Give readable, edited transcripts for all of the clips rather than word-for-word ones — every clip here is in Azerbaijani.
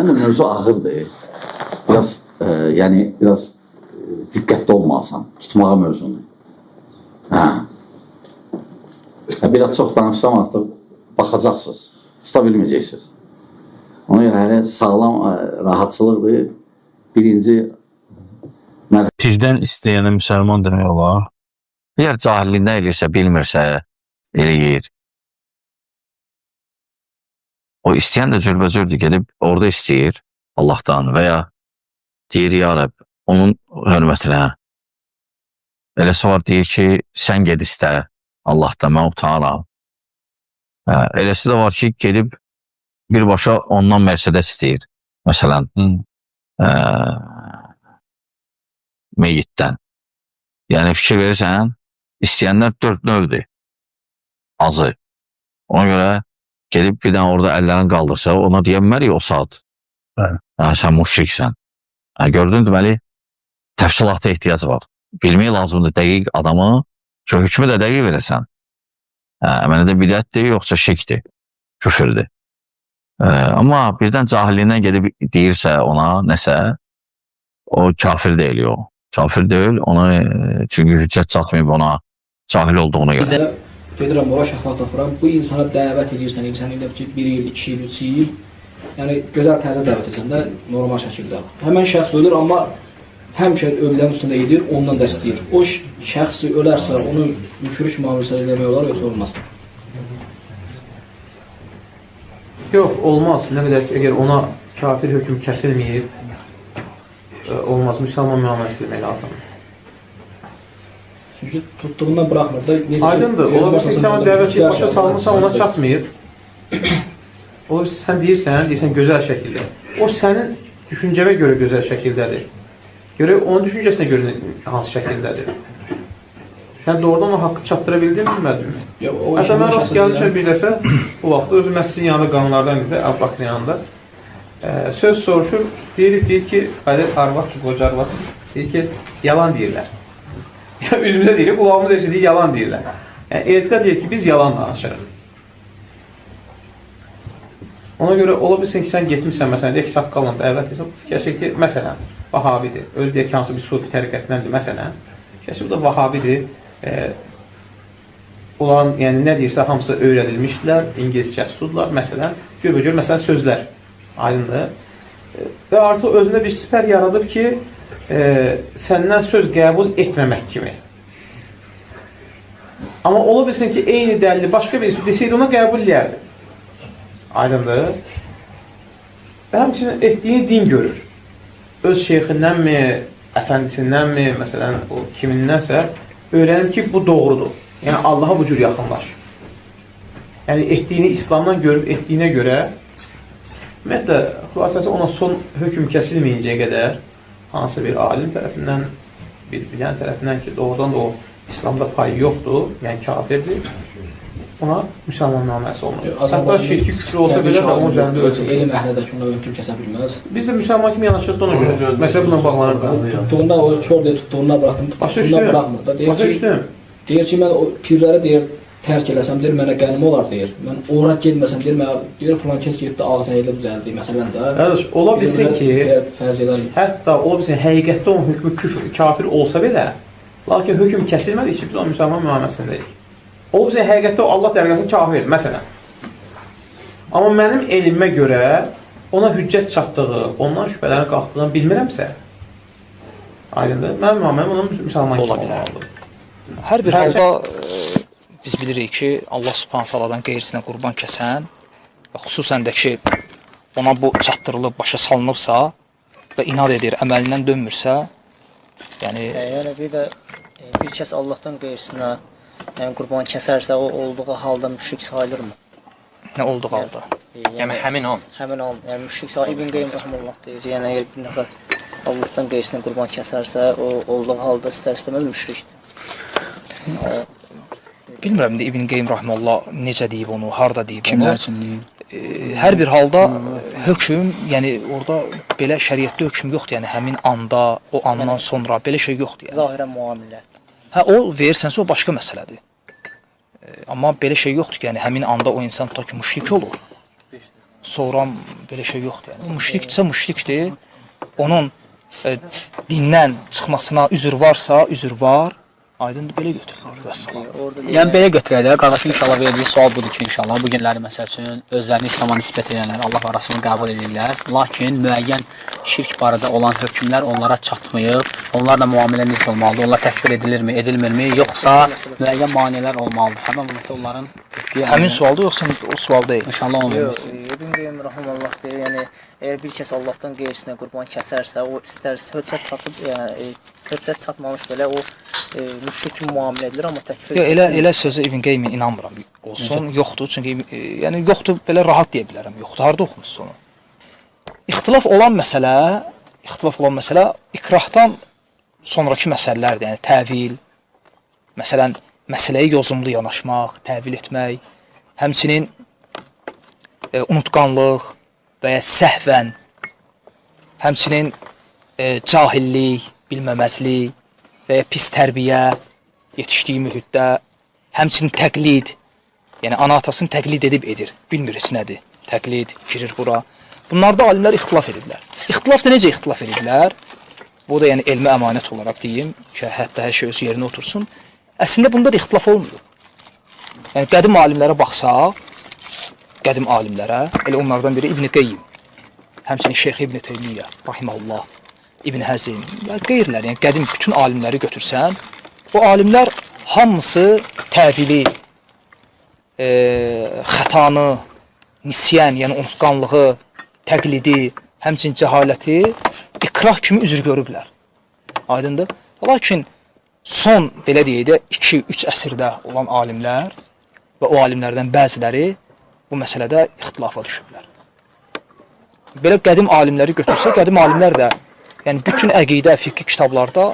Həm də mövzu ağırdır. Biraz, yəni biraz diqqətli olmalısan tutmağa mövzunu. Hə. Hə, biraz çox danışsam artıq baxacaqsınız. Tuta bilməyəcəksiniz. Ona görə hələ sağlam rahatçılıqdır. Birinci Pirdən istəyənə müsəlman demək olar. Əgər cahilliyindən eləyirsə, bilmirsə, eləyir. O istəyən də cürbəcürdür, gedib orada istəyir Allahdan və ya deyir ya Rəbb, onun hörmətinə. Eləsi var deyir ki, sən ged istə Allahdan, mən utanıram. Hə, eləsi də var ki, gedib birbaşa ondan Mercedes istəyir. Məsələn, meyyiddən. Yəni fikir verirsən, istəyənlər 4 növdür. Azı. Ona görə gedib bir dənə orada əllərini qaldırsa, ona deyə bilmərik o saat. Bəli. Hə, sən müşriksən. Hə, gördün deməli təfsilata ehtiyac var. Bilmək lazımdır dəqiq adamı ki, hökmü də dəqiq verəsən. Hə, əməlində bidətdir, yoxsa şirkdir, küfürdür. Amma birdən cahilliyindən gedib deyirsə ona nəsə, o kafir deyil o. Kafir deyil, ona çünki hüccət çatmayıb ona cahil olduğuna görə. Gedirəm ora şəfaət tapıram. Bu insana dəvət edirsən, elə ki 1 il, 2 il, 3 il. Yəni gözəl tərzdə dəvət edirsən də normal şəkildə. Həmən şəxs ölür, amma həmişə ölülərin üstündə edir, ondan da istəyir. O şəxs ölərsə, onu müşrik müamiləsi eləmək olar, yoxsa olmaz? Yox, olmaz. Nə qədər ki, əgər ona kafir hökm kəsilməyib, olmaz. Müsəlman müamiləsi etmək lazımdır. Çünki tutduğundan buraxmır da. Necə ki, Aydındır. Ola bilsin ki, sən o dəvət edib başa salmısan, ona çatmayıb. Ola bilsin sən deyirsən gözəl şəkildə. O sənin düşüncənə görə gözəl şəkildədir. Görək onun düşüncəsinə görə hansı şəkildədir. Sən doğrudan ona haqqı çatdıra bildin, bilmədin mi? Hətta mən rast gəlmişəm bir dəfə, o vaxt özü məscidin yanında qanlardan idi, Əbu Bakırın yanında. Söz soruşur, deyir ki, arvaddır, qoca arvad, deyir ki, yalan deyirlər. Üzümüzə deyirik, qulağımız eşidir, yalan deyirlər. Yəni, etiqad deyir ki, biz yalan danışırıq. Ona görə ola bilsin ki, sən getmirsən, məsələn, deyək ki, saqqalla dəvət etsən, fikirləşir ki, məsələn, Vahabidir, özü deyək ki, hansı bir sufi təriqətindəndir, məsələn, fikirləşir, bu da Vahabidir. Onların, yəni, nə deyirsə, hamısı öyrədilmişdilər, ingiliscə sudlar, məsələn, görbəcör, məsələn, sözlər, aydındır. Və artıq özündə bir sipər yaradıb ki, səndən söz qəbul etməmək kimi. Amma ola bilsin ki, eyni dəlili başqa birisi deseydi, ona qəbul eləyərdi. Aydındır. Və həmçinin etdiyini din görür. Öz şeyxindənmi, əfəndisindənmi, məsələn, o kimindənsə öyrənib ki, bu doğrudur. Yəni, Allaha bu cür yaxınlaş. Yəni, etdiyini İslamdan görüb etdiyinə görə, ümumiyyətlə, xülasəsi ona son hökm kəsilməyincəyə qədər hansı bir alim tərəfindən, bir bilən tərəfindən ki, doğrudan da o İslamda payı yoxdur, yəni kafirdir, ona müsəlman müamiləsi olunur. Hətta şirki küfrü olsa belə də onun üzərində ölçülür. Elm əhli də ki, ona hökm kəsə bilməz. Biz də müsəlman kimi yanaşırıq da ona görə. Məsələ bununla bağlanır da. Tutduğunda o kör deyə tutduğundan buraxdım. Tutduğundan buraxmır da. Başa düşdüm. Deyir ki, mən o pirləri deyir, tərk eləsəm, deyir, mənə qənim olar, deyir. Mən ora getməsəm, deyir, mənə, deyir, filan kəs getdi, ağzını elə düzəldi, məsələn də. Qardaş, ola bilsin ki, hətta ola bilsin, həqiqətdə onun hökmü küfr, kafir olsa belə, lakin hökm kəsilmədiyi ki, biz onun müsəlman müamiləsindəyik. Ola bilsin, həqiqətdə o Allah dərgahında kafir, məsələn. Amma mənim elmimə görə ona hüccət çatdığı, ondan şübhələrin qalxdığını bilmirəmsə, aydındır, mənim müamiləm ona müsəlman kimi olmalıdır. Hər bir halda biz bilirik ki, Allah Subhanahu taaladan qeyrisinə qurban kəsən və xüsusən də ki, ona bu çatdırılıb, başa salınıbsa və inad edir, əməlindən dönmürsə, yəni... Yəni bir də bir kəs Allahdan qeyrisinə yəni, qurban kəsərsə, o olduğu halda müşrik sayılırmı? Nə olduğu halda? Yəni həmin an. Həmin an, yəni müşrik sayılır. İbn Qeym rəhməllah deyir, yəni əgər bir nəfər Allahdan qeyrisinə qurban kəsərsə, o olduğu halda istər-istəməz müşrikdir. Bilmirəm indi İbn Qeym rəhməllah necə deyib onu, harda deyib onu. Kimlər üçün deyib? Hər bir halda hökm, yəni orada belə şəriətdə hökm yoxdur, yəni həmin anda, o andan sonra belə şey yoxdur. Yəni. Zahirən müamilə. Hə, o verirsənsə o başqa məsələdir. Amma belə şey yoxdur ki, yəni həmin anda o insan tutaq ki, müşrik olur. Sonra belə şey yoxdur. Yəni müşrikdirsə müşrikdir. Onun dindən çıxmasına üzr varsa, üzr var. Aydındır, belə götürür. Vəssalam. Yəni belə götürək də, qardaşım inşallah verdiyi sual budur ki, inşallah bu günləri məsəl üçün özlərini İslama nisbət edənlər Allah və Rasulunu qəbul edirlər. Lakin müəyyən şirk barədə olan hökmlər onlara çatmayıb. Onlarla müamilə necə olmalıdır? Onlar təkfir edilirmi, edilmirmi, yoxsa müəyyən maneələr olmalıdır? Həmin bu onların etdiyi həmin sualdır, yoxsa o sual deyil? İnşallah onu vermişdir. İbn Qeym rahimehullah deyir, yəni əgər bir kəs Allahdan qeyrisinə qurban kəsərsə, o istərsə höccət çatıb, yəni höccət çatmamış belə o müşrik kimi müamilə edilir, amma təkfir. Yox, elə sözə İbn Qeymin inanmıram. Olsun, yoxdur. Çünki yəni yoxdur, belə rahat deyə bilərəm. Yoxdur. Harda oxumusunuz onu? İxtilaf olan məsələ ikrahdan sonrakı məsələlərdir. Yəni təvil, məsələn, məsələyə yozumlu yanaşmaq, təvil etmək, həmçinin unutqanlıq və ya səhvən, həmçinin cahillik, bilməməzlik və ya pis tərbiyə, yetişdiyi mühitdə, həmçinin təqlid, yəni ana-atasını təqlid edib edir, bilmir heç nədir, təqlid girir bura. Bunlarda alimlər ixtilaf ediblər. İxtilaf da necə ixtilaf ediblər? Bu da yəni elmə əmanət olaraq deyim ki, hətta hər şey öz yerinə otursun. Əslində bunda da ixtilaf olmuyor. Yəni qədim alimlərə baxsaq, qədim alimlərə, elə onlardan biri İbn Qeyyim, həmçinin Şeyx İbn Teymiyyə, rahimehullah, İbn Həzm və qeyrilər, yəni qədim bütün alimləri götürsən, bu alimlər hamısı təvili, xətanı, nisyan, yəni unutqanlığı, təqlidi, həmçinin cəhaləti ikrah kimi üzr görüblər. Aydındır? Lakin son, belə deyək də, 2-3 əsrdə olan alimlər və o alimlərdən bəziləri bu məsələdə ixtilafa düşüblər. Belə qədim alimləri götürsə, qədim alimlər də, yəni bütün əqidə, fiqhi kitablarda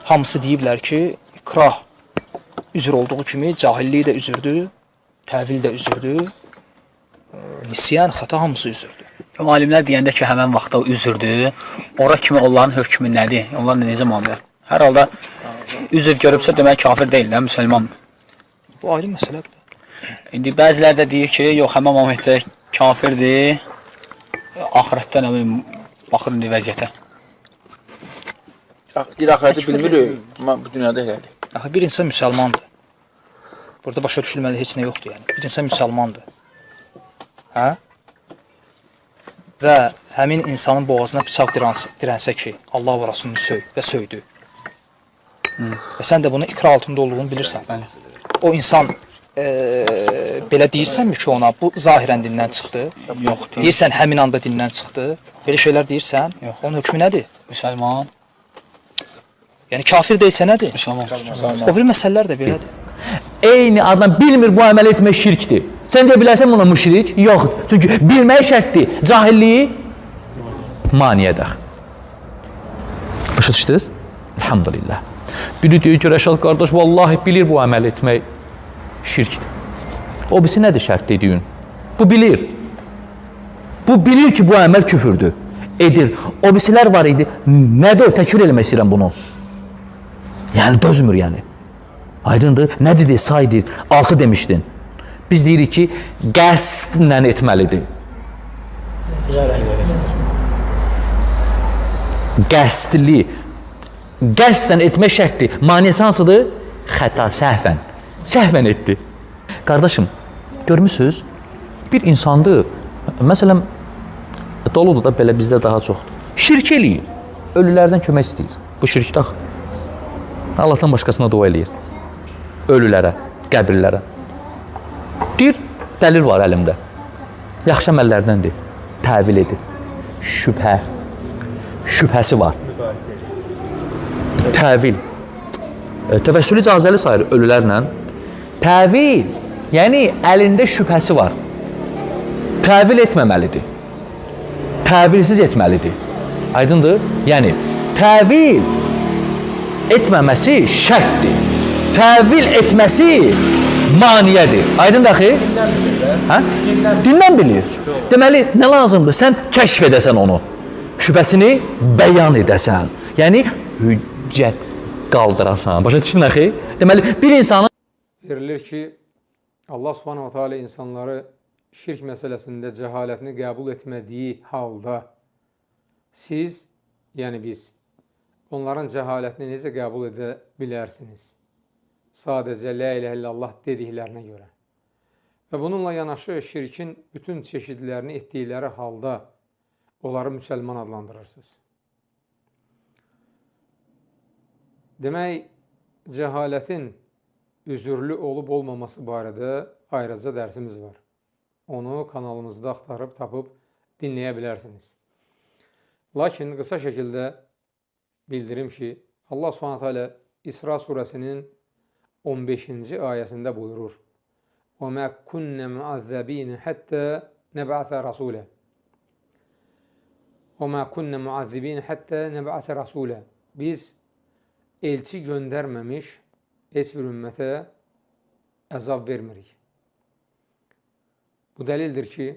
hamısı deyiblər ki, ikrah üzr olduğu kimi cahillik də üzürdür, təvil də üzürdür, nisyan, xəta hamısı üzürdür. Alimlər deyəndə ki, həmən vaxtda üzürdür, ora kimi onların hökmü nədir? Onlarla necə müamilə? Hər halda üzr görübsə demək kafir deyil, də, müsəlman. Bu ayrı məsələdir. İndi bəziləri də deyir ki, yox, həmən momentdə kafirdir, axirətdə nə bilim, baxır indi vəziyyətə. Deyir, axirəti bilmirik, amma bu dünyada elədir. Axı, bir insan müsəlmandır. Burada başa düşülməli heç nə yoxdur, yəni. Bir insan müsəlmandır. Hə? Və həmin insanın boğazına bıçaq dirənsə ki, Allah və Rasulunu söy və söydü. Və sən də bunu ikrah altında olduğunu bilirsən. Bəli. O insan belə deyirsənmi ki ona, bu zahirən dindən çıxdı? Yox. Deyirsən həmin anda dindən çıxdı? Belə şeylər deyirsən? Yox. Onun hökmü nədir? Müsəlman. Yəni kafir deyilsə nədir? Müsəlman. O bir məsələlər də belədir. Eyni adam bilmir bu əməl etmək şirkdir. Sən deyə bilərsən buna müşrik? Yox. Çünki bilmək şərtdir. Cahilliyi maniyədir. Başa düşdünüz? Elhamdülillah. Biri deyir ki, Rəşad qardaş, vallahi bilir bu əməl etmək şirkdir. O birisi nədir şərt dediyin? Bu bilir. Bu bilir ki, bu əməl küfürdür. Edir. O birisilər var idi. Nədir o? Təkfir eləmək istəyirəm bunu. Yəni, dözmür yəni. Aydındır. Nə dedi? Say deyir. 6 demişdin. Biz deyirik ki, qəsdlə etməlidir. Qəsdli. Qəsdən etmək şərtdir. Maneəsi hansıdır? Xəta, səhvən. Səhvən etdi. Qardaşım, görmüsünüz? Bir insandır. Məsələn, doludur da belə bizdə daha çoxdur. Şirk eləyir. Ölülərdən kömək istəyir. Bu şirkdir axı. Allahdan başqasına dua eləyir. Ölülərə, qəbirlərə. Deyir, dəlil var əlimdə. Yaxşı əməllərdəndir. Təvil edir. Şübhə. Şübhəsi var. Təvil. Təvəssülü icazəli sayır ölülərlə. Təvil, yəni əlində şübhəsi var. Təvil etməməlidir. Təvilsiz etməlidir. Aydındır? Yəni, təvil etməməsi şərtdir. Təvil etməsi maniyədir. Aydındır axı? Hə? Dindən bilir. Deməli, nə lazımdır? Sən kəşf edəsən onu. Şübhəsini bəyan edəsən. Yəni, hüccət qaldırasan. Başa düşdün axı? Deməli, bir insanın verilir ki, Allah Subhanahu Teala insanları şirk məsələsində cəhalətini qəbul etmədiyi halda siz, yəni biz, onların cəhalətini necə qəbul edə bilərsiniz? Sadəcə la ilahə illallah dediklərinə görə. Və bununla yanaşı şirkin bütün çeşidlərini etdikləri halda onları müsəlman adlandırırsınız. Demək, cəhalətin üzürlü olub olmaması barədə ayrıca dərsimiz var. Onu kanalımızda axtarıb, tapıb dinləyə bilərsiniz. Lakin qısa şəkildə bildirim ki, Allah Subhanahu taala İsra surəsinin 15-ci ayəsində buyurur: "Və mə kunnə muazzəbin həttə nəb'əsə rasulə." Və mə kunnə muazzibin həttə nəb'əsə rasulə. Biz elçi göndərməmiş heç bir ümmətə əzab vermirik. Bu dəlildir ki,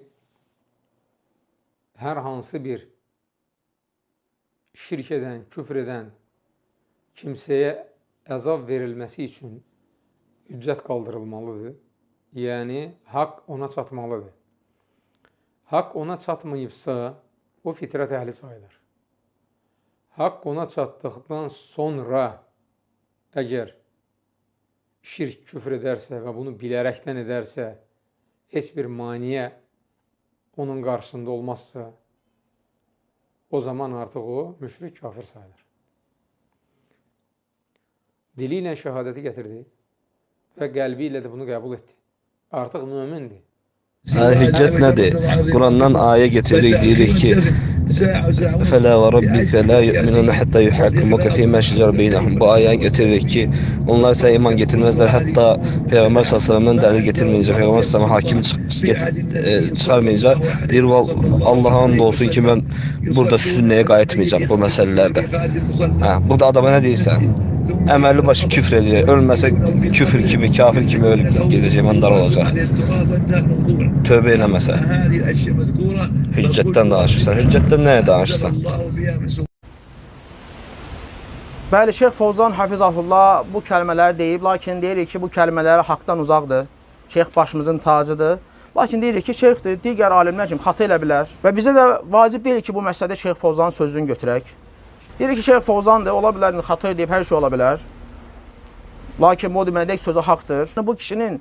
hər hansı bir şirk edən, küfr edən kimsəyə əzab verilməsi üçün hüccət qaldırılmalıdır. Yəni, haqq ona çatmalıdır. Haqq ona çatmayıbsa, o fitrət əhli sayılır. Haqq ona çatdıqdan sonra əgər şirk, küfr edərsə və bunu bilərəkdən edərsə, heç bir maniyə onun qarşısında olmazsa, o zaman artıq o müşrik, kafir sayılır. Dili ilə şəhadəti gətirdi və qəlbi ilə də bunu qəbul etdi. Artıq mömindir. Hüccət nədir? Qurandan ayə getiririk, deyirik ki, Fələ və rabbikə la yu'minuna hətta yuhakkimuka fīmā şəcərə beynəhum. Bu ayəni getiririk ki, onlar sənə iman getirməzlər, hətta Peyğəmbər sallallahu dəlil getirməyəcək, Peyğəmbər sallallahu hakim çıxarmayacaq. Deyir, Allaha and olsun ki, mən burada sünnəyə qayıtmayacağam bu məsələlərdə. Hə, burada adama nə deyirsən? Əməlli başı küfr eləyir, ölməsə küfr kimi, kafir kimi ölüb gedəcək, mandar olacaq. Tövbə eləməsə. Hüccətdən danışırsan, hüccətdən nəyə danışırsan? Bəli, Şeyx Fovzan hafizahullah bu kəlmələri deyib, lakin deyirik ki, bu kəlmələri haqdan uzaqdır. Şeyx başımızın tacıdır. Lakin deyirik ki, şeyxdir, digər alimlər kimi xata elə bilər. Və bizə də vacib deyil ki, bu məsələdə Şeyx Fovzanın sözünü götürək. Deyirik ki, Şeyx Fovzandır, ola bilər, xata edib, hər şey ola bilər. Lakin bu demək sözü haqdır. Bu kişinin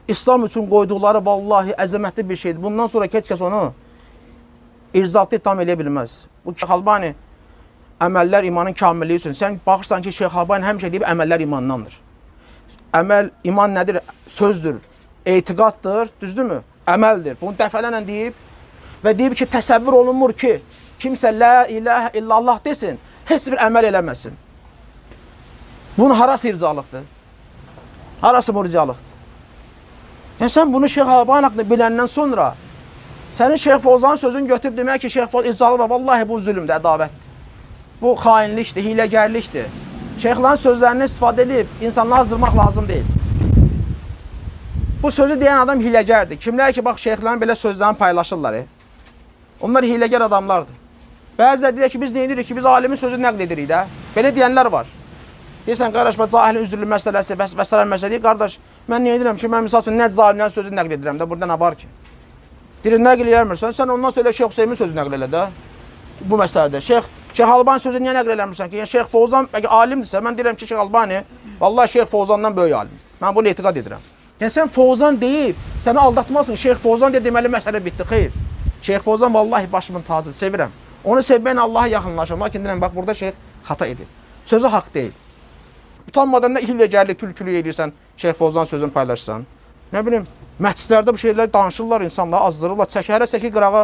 İslam üçün qoyduqları vallahi əzəmətli bir şeydir. Bundan sonra heç kəs onu irzatlı ittiham eləyə bilməz. Bu Şeyx Albani əməllər imanın kamilliyi üçün. Sən baxırsan ki, Şeyx Albani həmişə deyib əməllər imandandır. Əməl, iman nədir? Sözdür, etiqaddır, düzdürmü? Əməldir. Bunu dəfələrlə deyib və deyib ki, təsəvvür olunmur ki, kimsə la ilahə illallah desin, heç bir əməl eləməsin. Bunun harası ircalıqdır? Harası murcialıqdır? Yəni sən bunu Şeyx Albani haqqında biləndən sonra sənin Şeyx Fovzanın sözünü götürüb demək ki, Şeyx Fovzan ircalı var, vallahi bu zülmdür, ədavətdir. Bu xainlikdir, hiləgərlikdir. Şeyxlərin sözlərini istifadə edib insanları azdırmaq lazım deyil. Bu sözü deyən adam hiləgərdir. Kimlər ki, bax, şeyxlərin belə sözlərini paylaşırlar. Onlar hiləgər adamlardır. Bəziləri deyir ki, biz nə edirik ki, biz alimin sözünü nəql edirik də. Belə deyənlər var. Deyirsən, qardaş, bax, cahilin üzürlü məsələsi, bəs məsələ deyir, qardaş, mən nə edirəm ki, mən misal üçün Nəcd alimlərin sözünü nəql edirəm də, burada nə var ki? Deyir, nəql eləmirsən, sən ondan sonra Şeyx Hüseymin sözünü nəql elə də. Bu məsələdə. Şeyx Albani sözünü niyə nəql eləmirsən ki? Yəni, Şeyx Fovzan əgər alimdirsə, mən deyirəm ki, Şeyx Albani, vallahi Şeyx Fovzandan böyük alimdir. Mən bunu etiqad edirəm. Yəni, sən Fovzan deyib, səni aldatmasın. Şeyx Fovzan deyir, deməli, məsələ bitdi. Xeyr. Şeyx Fovzan vallahi başımın tacıdır, sevirəm. Onu sevməklə Allaha yaxınlaşıram. Lakin deyirəm, bax, burada şeyx xata edib. Sözü haqq deyil. Utanmadan nə hiləgərlik, tülkülük edirsən, Şeyx Fovzan sözünü paylaşsan. Nə bilim, məscidlərdə bu şeylər danışırlar, insanları azdırırlar. Çəkərə çəki qırağa,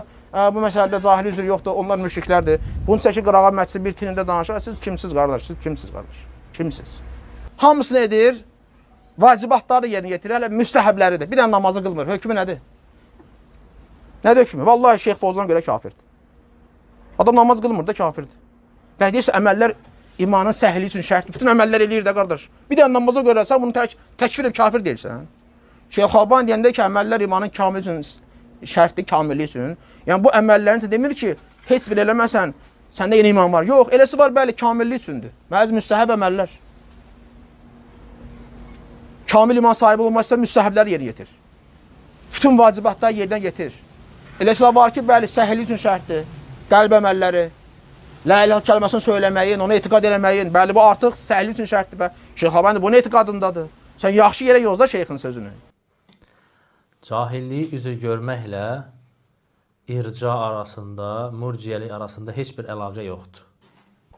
bu məsələdə cahil üzr yoxdur, onlar müşriklərdir. Bunu çəki qırağa məscid bir tinində danışır. Siz kimsiz qardaş, siz kimsiz qardaş? Kimsiz? Hamısını edir, vacibatları yerinə yetirir, hələ müstəhəbləridir. Bir dənə namazı qılmır. Hökmü nədir? Nədir hökmü? Vallahi Şeyx Fovzana görə kafirdir. Adam namaz qılmır da kafirdir. Bəli, deyirsə, əməllər imanın səhli üçün şərtdir. Bütün əməllər eləyir də qardaş. Bir dənə namaza görə sən bunu təkfir edib kafir deyirsən. Şeyx Albani deyəndə ki, əməllər imanın kamil üçün şərtdir, kamillik üçün. Yəni bu əməllərin demir ki, heç bir eləməsən, səndə yeni iman var. Yox, eləsi var, bəli, kamillik üçündür. Bəzi müstəhəb əməllər. Kamil iman sahibi olmaq istəyirsən, müstəhəbləri yerinə yetir. Bütün vacibatları yerdən getir. Elə şeylər var ki, bəli, səhihlik üçün şərtdir. Qəlb əməlləri, la ilahe kəlməsini söyləməyin, ona etiqad eləməyin. Bəli, bu artıq səhihlik üçün şərtdir. Bə. Şeyx Albani bunu etiqadındadır. Sən yaxşı yerə yozla şeyxin sözünü. Cahilliyi üzr görməklə irca arasında, murciyəlik arasında heç bir əlaqə yoxdur.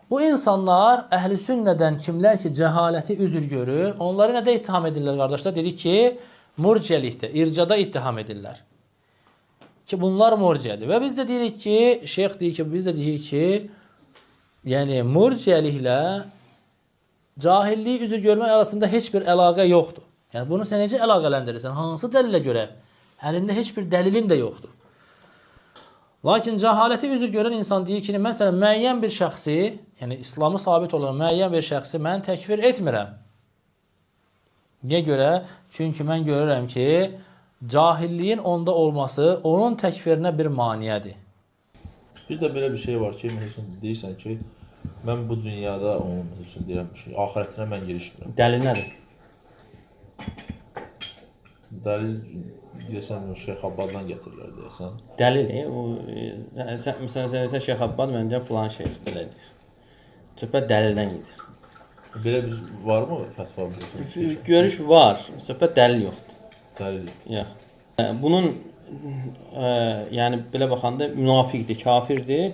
Bu insanlar əhl-i sünnədən kimlər ki cəhaləti üzr görür, onları nədə ittiham edirlər qardaşlar? Dedik ki, murciyəlikdə, ircada ittiham edirlər. Ki bunlar murciyədir. Və biz də deyirik ki, şeyx deyir ki, biz də deyirik ki, yəni murciyəliklə cahilliyi üzr görmək arasında heç bir əlaqə yoxdur. Yəni bunu sən necə əlaqələndirirsən? Hansı dəlilə görə? Əlində heç bir dəlilin də yoxdur. Lakin cəhaləti üzr görən insan deyir ki, məsələn, müəyyən bir şəxsi, yəni İslamı sabit olan müəyyən bir şəxsi mən təkfir etmirəm. Niyə görə? Çünki mən görürəm ki, cahilliyin onda olması onun təkfirinə bir maneədir. Bir də belə bir şey var ki, məsələn, deyirsən ki, mən bu dünyada onun üçün deyirəm ki, axirətinə mən girişmirəm. Dəlil nədir? Dəlil deyəsən Şeyx Abbaddan gətirirlər deyəsən. Dəlil, o sən məsələn sən deyirsən Şeyx Abbad, mən deyirəm filan şeyx belə deyir. Söhbət dəlildən gedir. Belə bir varmı fətva bu? Görüş var, söhbət dəlil yoxdur. Dəlil yox. Bunun yəni belə baxanda münafiqdir, kafirdir.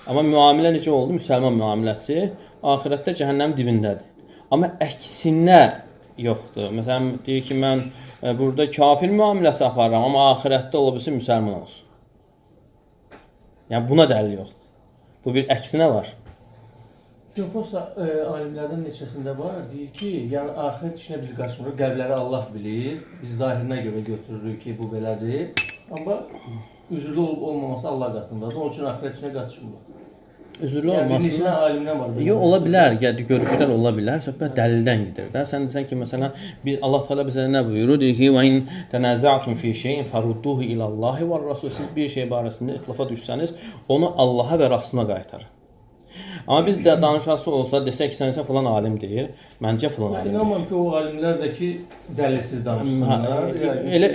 Amma müamilə necə oldu? Müsəlman müamiləsi axirətdə cəhənnəmin dibindədir. Amma əksinə yoxdur. Məsələn, deyir ki, mən burada kafir müamiləsi aparıram, amma axirətdə ola bilsin müsəlman olsun. Yəni buna dəlil yoxdur. Bu bir əksinə var. Yox, prosta alimlərdən neçəsində var, deyir ki, yəni axirət işinə biz qarışmırıq, qəlbləri Allah bilir, biz zahirinə görə götürürük ki, bu belədir. Amma üzürlü olub olmaması Allah qatındadır, onun üçün axirət işinə qarışmırıq. Üzürlü yəni, olmasına... Neçə alimdən var. Yox, ola bilər, yəni, görüşlər ola bilər, söhbət dəlildən gedir də. Sən desən ki, məsələn, biz, Allah Teala bizə nə buyurur? Deyir ki, və in tənəzətum fi şeyin fərudduhu ilallahi və rasul. Siz bir şey barəsində ixtilafa düşsəniz, onu Allaha və Rasuluna qaytarın. Amma biz də danışası olsa, desək ki, sən filan alim deyir, məncə filan alim deyir. İnanmam ki, o alimlər də ki, dəlilsiz danışsınlar.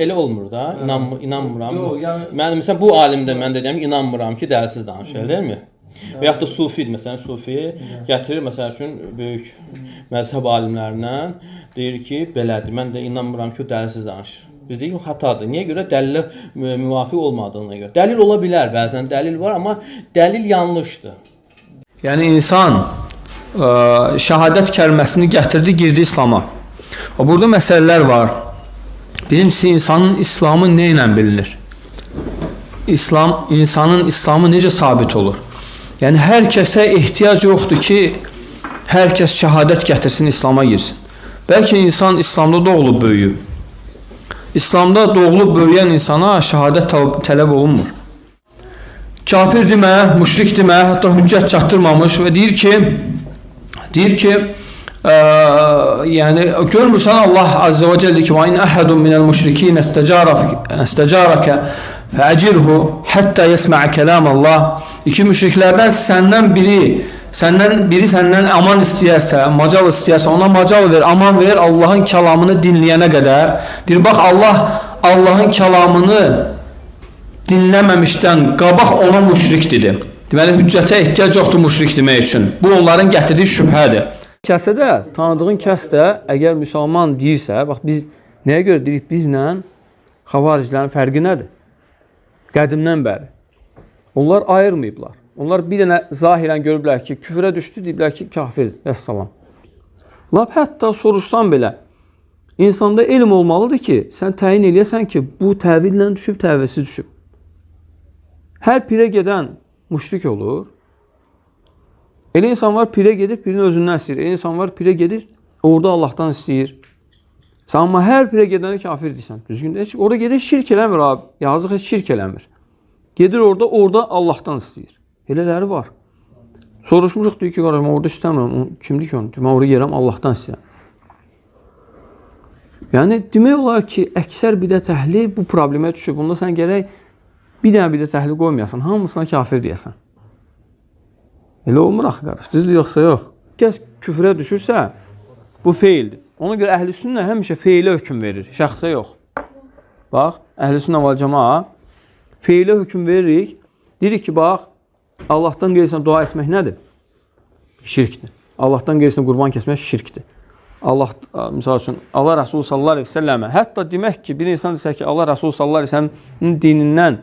Elə olmur da, inanmıram. Yox, yəni... Mən, məsələn, bu alimdə mən də deyəm ki, inanmıram ki, dəlilsiz danışır, deyilmi? Və yaxud da sufidir, məsələn, sufi gətirir, məsəl üçün, böyük məzhəb alimlərindən, deyir ki, belədir, mən də inanmıram ki, o dəlilsiz danışır. Biz deyirik ki, xatadır. Niyə görə? Dəlilə müvafiq olmadığına görə. Dəlil ola bilər, bəzən dəlil var, amma dəlil yanlışdır. Yəni, insan şəhadət kəlməsini gətirdi, girdi İslama. Burada məsələlər var. Birincisi, insanın İslamı nə ilə bilinir? İnsanın İslamı necə sabit olur? Yəni, hər kəsə ehtiyac yoxdur ki, hər kəs şəhadət gətirsin, İslama girsin. Bəlkə insan İslamda doğulub böyüyüb. İslamda doğulub böyüyən insana şəhadət tələb olunmur. Kafir demə, müşrik demə, hətta hüccət çatdırmamış və deyir ki, yəni görmürsən Allah Azze və Cəllə ki, və in əhədun minəl müşrikin əstəcarəkə fəəcirhu həttə yesməə kəlam Allah. İki müşriklərdən səndən biri səndən aman istəyərsə, macal istəyərsə, ona macal ver, aman ver Allahın kəlamını dinləyənə qədər. Deyir, bax Allah Allahın kəlamını dinləməmişdən qabaq ona müşrik dedi. Deməli, hüccətə ehtiyac yoxdur müşrik demək üçün. Bu, onların gətirdiyi şübhədir. Kəsə də, tanıdığın kəs də əgər müsəlman deyirsə, bax biz nəyə görə deyirik bizlə xavaricilərin fərqi nədir? Qədimdən bəri. Onlar ayırmayıblar. Onlar bir dənə zahirən görüblər ki, küfrə düşdü, deyiblər ki, kafirdir, vəssalam. Lap hətta soruşsan belə, insanda elm olmalıdır ki, sən təyin eləyəsən ki, bu təvillə düşüb, təvilsiz düşüb. Hər pirə gedən müşrik olur. Elə insan var, pirə gedir, pirin özündən istəyir. Elə insan var, pirə gedir, orada Allahdan istəyir. Sən amma hər pirə gedənə kafir deyirsən. Düzgün, heç orada gedir, şirk eləmir abi. Yazıq, heç şirk eləmir. Gedir orada, orada Allahdan istəyir. Elələri var. Soruşmuşuq, deyir ki, qardaşım, orada istəmirəm. Kimdir ki onu? Mən oraya gedirəm, Allahdan istəyirəm. Yəni, demək olar ki, əksər bidət əhli bu problemə düşüb. Bunda sən gərək bir dənə bidət əhli qoymayasan, hamısına kafir deyəsən. Elə olmur axı qardaş, düzdür yoxsa yox. Kəs küfrə düşürsə, bu feildir. Ona görə əhl-i sünnə həmişə feilə hökm verir, şəxsə yox. Bax, əhl-i sünnə vəl cəmaa feilə hökm veririk. Deyirik ki, bax, Allahdan qeyrisinə dua etmək nədir? Şirkdir. Allahdan qeyrisinə qurban kəsmək şirkdir. Allah, misal üçün, Allah Rəsulü sallallahu əleyhi və səlləmə, hətta demək ki, bir insan desə ki, Allah Rəsulü sallallahu əleyhi və səlləmin dinindən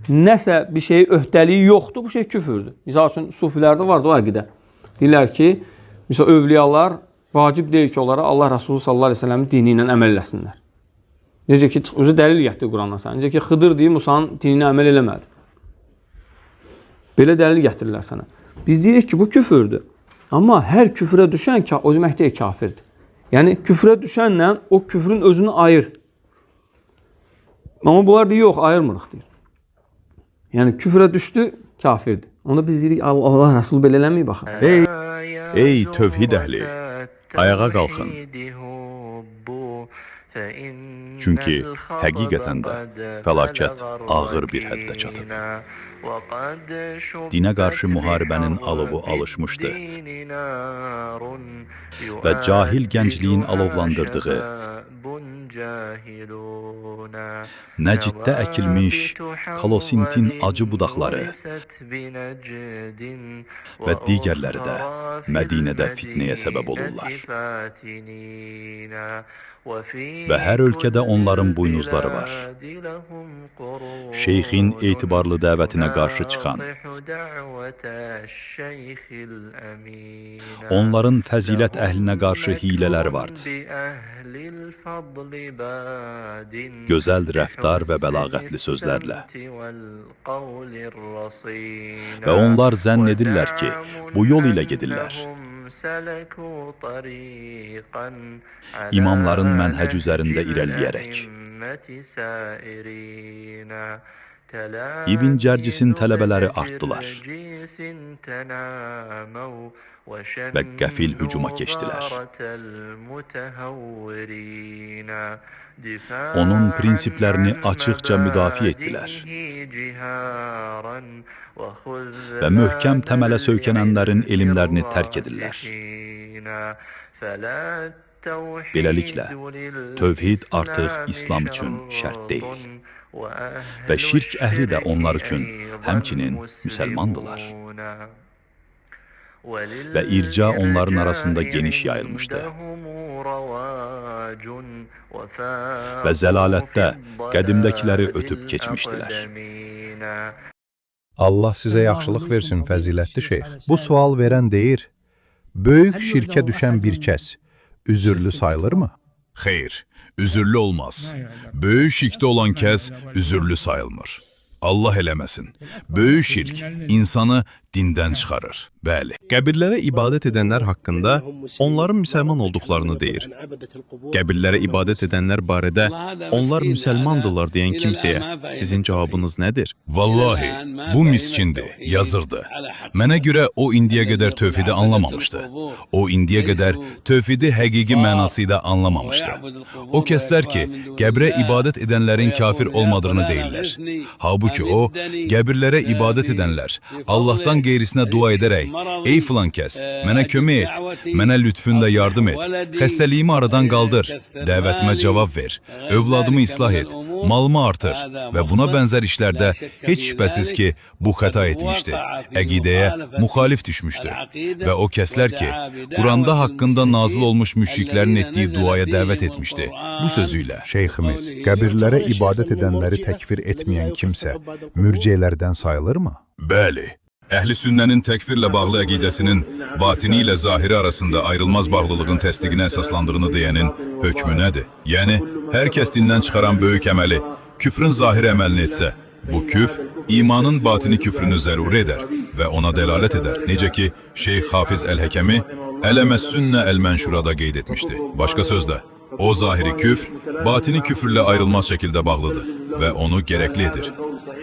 nəsə bir şeyi öhdəliyi yoxdur, bu şey küfürdür. Misal üçün, sufilərdə vardı o əqidə. Deyirlər ki, misal, övliyalar vacib deyil ki, onlara Allah Rəsulü sallallahu əleyhi və səlləmin dini ilə əməl eləsinlər. Necə ki, özü dəlil gətirdi Qurandan sənə. Necə ki, Xıdır deyir, Musanın dininə əməl eləmədi. Belə dəlil gətirirlər sənə. Biz deyirik ki, bu küfürdür. Amma hər küfrə düşən o demək deyil kafirdir. Yəni, küfrə düşənlə o küfrün özünü ayır. Amma bunlar deyir, yox, ayırmırıq deyir. Yəni, küfrə düşdü, kafirdir. Onda biz deyirik, Allah Rəsulü belə eləməyib axı. Ey tövhid əhli, ayağa qalxın. Çünki həqiqətən də fəlakət ağır bir həddə çatıb. Dinə qarşı müharibənin alovu alışmışdı və cahil gəncliyin alovlandırdığı, Nəciddə əkilmiş kalosintin acı budaqları və digərləri də Mədinədə fitnəyə səbəb olurlar. Və hər ölkədə onların buynuzları var. Şeyxin etibarlı dəvətinə qarşı çıxan, onların fəzilət əhlinə qarşı hilələri vardı. Gözəl rəftar və bəlağətli sözlərlə. Və onlar zənn edirlər ki, bu yol ilə gedirlər. İmamların mənhəc üzərində irəliləyərək. İbn Cərcisin tələbələri artdılar və qəfil hücuma keçdilər. Onun prinsiplərini açıqca müdafiə etdilər və möhkəm təmələ söykənənlərin elmlərini tərk edirlər. Beləliklə, tövhid artıq İslam üçün şərt deyil və şirk əhli də onlar üçün həmçinin müsəlmandılar. Və irca onların arasında geniş yayılmışdı. Və zəlalətdə qədimdəkiləri ötüb keçmişdilər. Allah sizə yaxşılıq versin, fəzilətli şeyx. Bu sual verən deyir, böyük şirkə düşən bir kəs üzürlü sayılırmı? Xeyr, üzürlü olmaz. Böyük şirkdə olan kəs üzürlü sayılmır. Allah eləməsin. Böyük şirk insanı dindən çıxarır. Bəli. Qəbirlərə ibadət edənlər haqqında onların müsəlman olduqlarını deyir. Qəbirlərə ibadət edənlər barədə onlar müsəlmandırlar deyən kimsəyə sizin cavabınız nədir? Vallahi, bu miskindir, yazırdı. Mənə görə o indiyə qədər tövhidi anlamamışdı. O indiyə qədər tövhidi həqiqi mənası ilə anlamamışdı. O kəslər ki, qəbrə ibadət edənlərin kafir olmadığını deyirlər. Halbuki o, qəbirlərə ibadət edənlər Allahdan qeyrisinə dua edərək, ey filan kəs, mənə kömək et, mənə lütfündə yardım et, xəstəliyimi aradan qaldır, dəvətimə cavab ver, övladımı islah et, malımı artır və buna bənzər işlərdə heç şübhəsiz ki, bu xəta etmişdi, əqidəyə müxalif düşmüşdü. Və o kəslər ki, Quranda haqqında nazil olmuş müşriklərin etdiyi duaya dəvət etmişdi, bu sözü ilə. Şeyximiz, qəbirlərə ibadət edənləri təkfir etməyən kimsə mürciələrdən sayılırmı? Bəli. Əhl-i sünnənin təkfirlə bağlı əqidəsinin batini ilə zahiri arasında ayrılmaz bağlılığın təsdiqinə əsaslandığını deyənin hökmü nədir? Yəni, hər kəs dindən çıxaran böyük əməli, küfrün zahiri əməlini etsə, bu küfr imanın batini küfrünü zəruri edər və ona dəlalət edər. Necə ki, Şeyx Hafiz Əl-Həkəmi Ələməs-Sünnə Əl-Mənşurada qeyd etmişdi. Başqa sözlə, o zahiri küfr, batini küfürlə ayrılmaz şəkildə bağlıdır və onu gərəkli edir.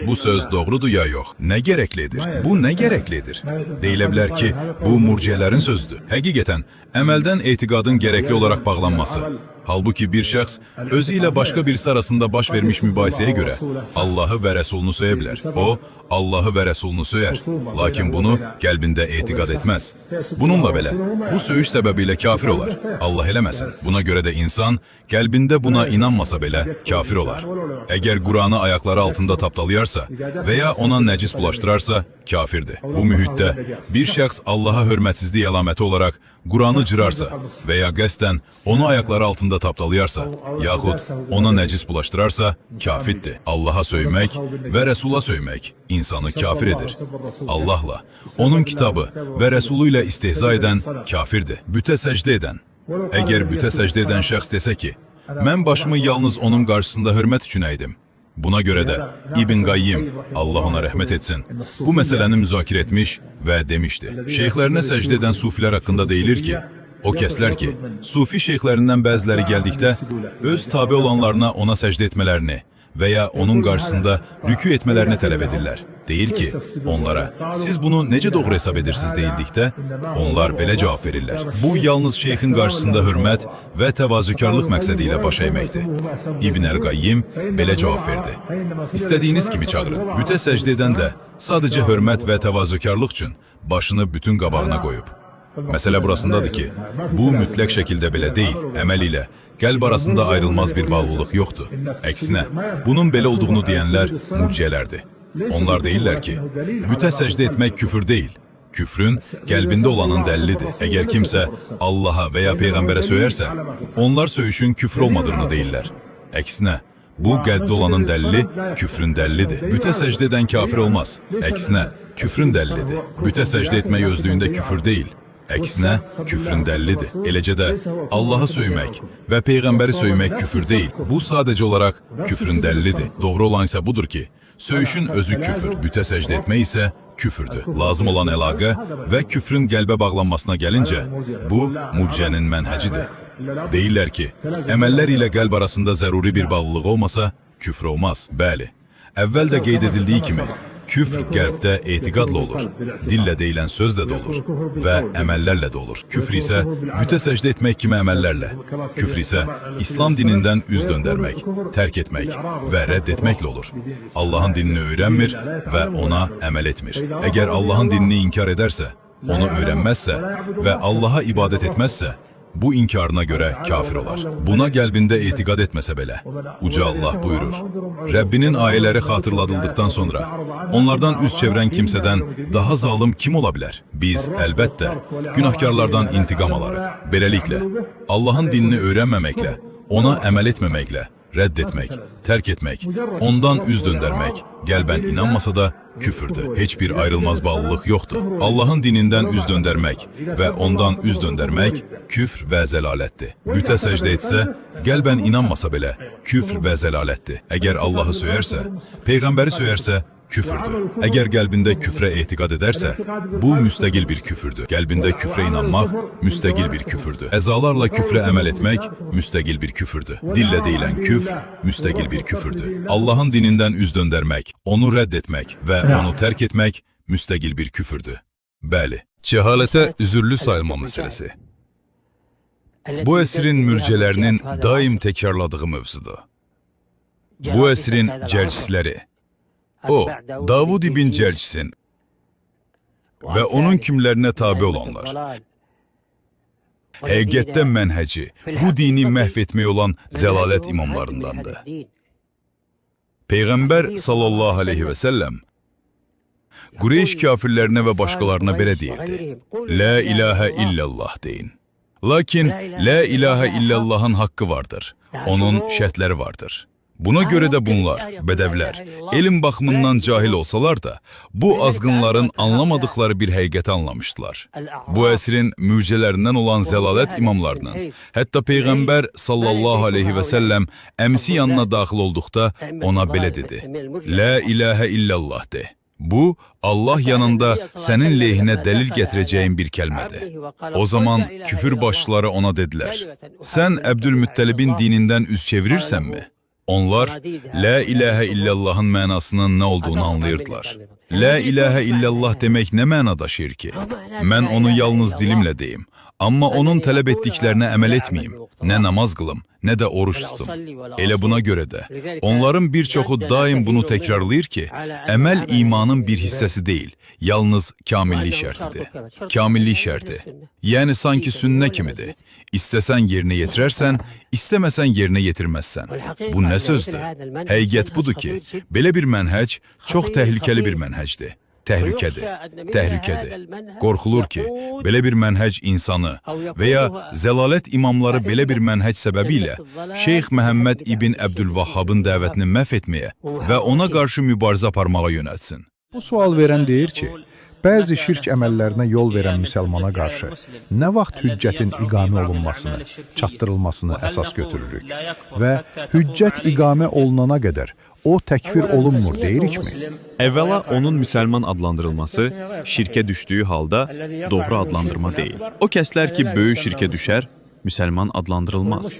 Bu söz doğrudur ya yox? Nə gərəklidir? Bu nə gərəklidir? Deyilə bilər ki, bu murciyələrin sözüdür. Həqiqətən, əməldən etiqadın gərəkli olaraq bağlanması. Halbuki bir şəxs özü ilə başqa birisi arasında baş vermiş mübahisəyə görə Allahı və Rəsulunu söyə bilər. O, Allahı və Rəsulunu söyər, lakin bunu qəlbində etiqad etməz. Bununla belə, bu söyüş səbəbilə kafir olar. Allah eləməsin. Buna görə də insan qəlbində buna inanmasa belə kafir olar. Əgər Quranı ayaqları altında tapdalayarsa və ya ona nəcis bulaşdırarsa, kafirdir. Bu mühitdə bir şəxs Allaha hörmətsizlik əlaməti olaraq Quranı cırarsa və ya qəsdən onu ayaqları altında tapdalayarsa, yaxud ona nəcis bulaşdırarsa, kafirdir. Allaha söymək və Rəsula söymək insanı kafir edir. Allahla, onun kitabı və Rəsulu ilə istehza edən kafirdir. Bütə səcdə edən. Əgər bütə səcdə edən şəxs desə ki, mən başımı yalnız onun qarşısında hörmət üçün əydim. Buna görə də İbn Qayyim, Allah ona rəhmət etsin, bu məsələni müzakirə etmiş və demişdi. Şeyxlərinə səcdə edən sufilər haqqında deyilir ki, o kəslər ki, sufi şeyxlərindən bəziləri gəldikdə öz tabi olanlarına ona səcdə etmələrini və ya onun qarşısında rükû etmələrini tələb edirlər. Deyir ki, onlara, siz bunu necə doğru hesab edirsiniz deyildikdə, onlar belə cavab verirlər. Bu, yalnız şeyxin qarşısında hörmət və təvazökarlıq məqsədi ilə baş əyməkdir. İbn Əl-Qayyim belə cavab verdi. İstədiyiniz kimi çağırın. Bütə səcdə edən də sadəcə hörmət və təvazökarlıq üçün başını bütün qabağına qoyub. Məsələ burasındadır ki, bu mütləq şəkildə belə deyil, əməl ilə qəlb arasında ayrılmaz bir bağlılıq yoxdur. Əksinə, bunun belə olduğunu deyənlər murciələrdir. Onlar deyirlər ki, bütə səcdə etmək küfür deyil, küfrün qəlbində olanın dəlilidir. Əgər kimsə Allaha və ya Peyğəmbərə söyərsə, onlar söyüşün küfür olmadığını deyirlər. Əksinə, bu qəlbdə olanın dəlili küfrün dəlilidir. Bütə səcdə edən kafir olmaz. Əksinə, küfrün dəlilidir. Bütə səcdə etmək özlüyündə küfür deyil. Əksinə, küfrün dəlilidir. Eləcə də Allahı söymək və Peyğəmbəri söymək küfür deyil. Bu sadəcə olaraq küfrün dəlilidir. Doğru olan isə budur ki, söyüşün özü küfür, bütə səcdə etmək isə küfürdür. Lazım olan əlaqə və küfrün qəlbə bağlanmasına gəlincə, bu murciənin mənhəcidir. Deyirlər ki, əməllər ilə qəlb arasında zəruri bir bağlılıq olmasa, küfr olmaz. Bəli, əvvəl də qeyd edildiyi kimi, küfr qəlbdə etiqadla olur, dillə deyilən sözlə də olur və əməllərlə də olur. Küfr isə bütə səcdə etmək kimi əməllərlə, küfr isə İslam dinindən üz döndərmək, tərk etmək və rədd etməklə olur. Allahın dinini öyrənmir və ona əməl etmir. Əgər Allahın dinini inkar edərsə, onu öyrənməzsə və Allaha ibadət etməzsə, bu inkarına görə kafir olar. Buna qəlbində etiqad etməsə belə, Uca Allah buyurur, Rəbbinin ayələri xatırladıldıqdan sonra onlardan üz çevirən kimsədən daha zalım kim ola bilər? Biz əlbəttə günahkarlardan intiqam alarıq. Beləliklə, Allahın dinini öyrənməməklə, ona əməl etməməklə, rədd etmək, tərk etmək, ondan üz döndərmək, qəlbən inanmasa da küfürdür. Heç bir ayrılmaz bağlılıq yoxdur. Allahın dinindən üz döndərmək və ondan üz döndərmək küfr və zəlalətdir. Bütə səcdə etsə, qəlbən inanmasa belə küfr və zəlalətdir. Əgər Allahı söyərsə, Peyğəmbəri söyərsə, küfürdür. Əgər qəlbində küfrə etiqad edərsə, bu müstəqil bir küfürdür. Qəlbində küfrə inanmaq müstəqil bir küfürdür. Əzalarla küfrə əməl etmək müstəqil bir küfürdür. Dillə deyilən küfr müstəqil bir küfürdür. Allahın dinindən üz döndərmək, onu rədd etmək və onu tərk etmək müstəqil bir küfürdür. Bəli, cəhalətə üzürlü sayılma məsələsi. Bu əsrin mürcələrinin daim təkrarladığı mövzudur. Bu əsrin cərcisləri, o, Davud ibn Cərcisin və onun kimlərinə tabi olanlar, həqiqətdə mənhəci, bu dini məhv etmək olan zəlalət imamlarındandır. Peyğəmbər sallallahu aleyhi və səlləm Qureyş kafirlərinə və başqalarına belə deyirdi, La ilahə illallah deyin. Lakin La ilahə illallahın haqqı vardır, onun şərtləri vardır. Buna görə də bunlar, bədəvlər, elm baxımından cahil olsalar da, bu azğınların anlamadıkları bir həqiqəti anlamışdılar. Bu əsrin mürcələrindən olan zəlalət imamlarının, hətta Peyğəmbər sallallahu aleyhi və səlləm əmisi yanına daxil olduqda ona belə dedi, La ilahə illallah de. Bu, Allah yanında sənin leyhinə dəlil gətirəcəyin bir kəlmədir. O zaman küfür başçıları ona dedilər, sən Əbdülmüttəlibin dinindən üz çevirirsənmi? Onlar, La ilahə illallahın mənasının nə olduğunu anlayırdılar. Lə ilahə illallah demək nə məna daşıyır ki? Mən onu yalnız dilimlə deyim, amma onun tələb etdiklərinə əməl etməyim, nə namaz qılım, nə də oruç tutum. Elə buna görə də onların bir çoxu daim bunu təkrarlayır ki, əməl imanın bir hissəsi deyil, yalnız kamillik şərtidir. Kamillik şərti. Yəni sanki sünnə kimidir. İstəsən yerinə yetirərsən, istəməsən yerinə yetirməzsən. Bu nə sözdür? Həqiqət budur ki, belə bir mənhəc çox təhlükəli bir mənhəcdir. Təhlükədir, təhlükədir. Qorxulur ki, belə bir mənhəc insanı və ya zəlalət imamları belə bir mənhəc səbəbilə Şeyx Məhəmməd İbn Əbdülvahhabın dəvətini məhv etməyə və ona qarşı mübarizə aparmağa yönəltsin. Bu sual verən deyir ki, bəzi şirk əməllərinə yol verən müsəlmana qarşı nə vaxt hüccətin iqamə olunmasını, çatdırılmasını əsas götürürük və hüccət iqamə olunana qədər o təkfir olunmur deyirikmi? Əvvəla onun müsəlman adlandırılması şirkə düşdüyü halda doğru adlandırma deyil. O kəslər ki, böyük şirkə düşər, müsəlman adlandırılmaz.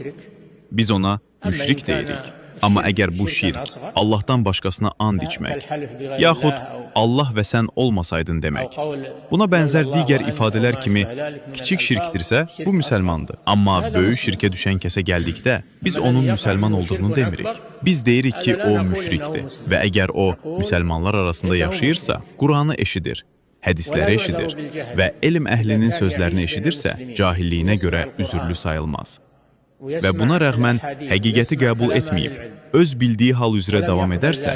Biz ona müşrik deyirik. Amma əgər bu şirk Allahdan başqasına and içmək, yaxud Allah və sən olmasaydın demək, buna bənzər digər ifadələr kimi kiçik şirkdirsə, bu müsəlmandır. Amma böyük şirkə düşən kəsə gəldikdə, biz onun müsəlman olduğunu demirik. Biz deyirik ki, o müşrikdir və əgər o müsəlmanlar arasında yaşayırsa, Quranı eşidir, hədisləri eşidir və elm əhlinin sözlərini eşidirsə, cahilliyinə görə üzürlü sayılmaz. Və buna rəğmən həqiqəti qəbul etməyib, öz bildiyi hal üzrə davam edərsə,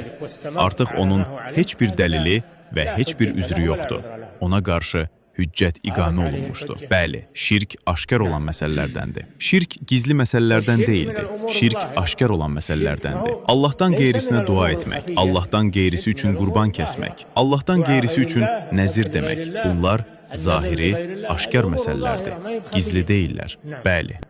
artıq onun heç bir dəlili və heç bir üzrü yoxdur. Ona qarşı hüccət iqamə olunmuşdu. Bəli, şirk aşkar olan məsələlərdəndir. Şirk gizli məsələlərdən deyildi. Şirk aşkar olan məsələlərdəndir. Allahdan qeyrisinə dua etmək, Allahdan qeyrisi üçün qurban kəsmək, Allahdan qeyrisi üçün nəzir demək, bunlar zahiri, aşkar məsələlərdir. Gizli deyillər. Bəli.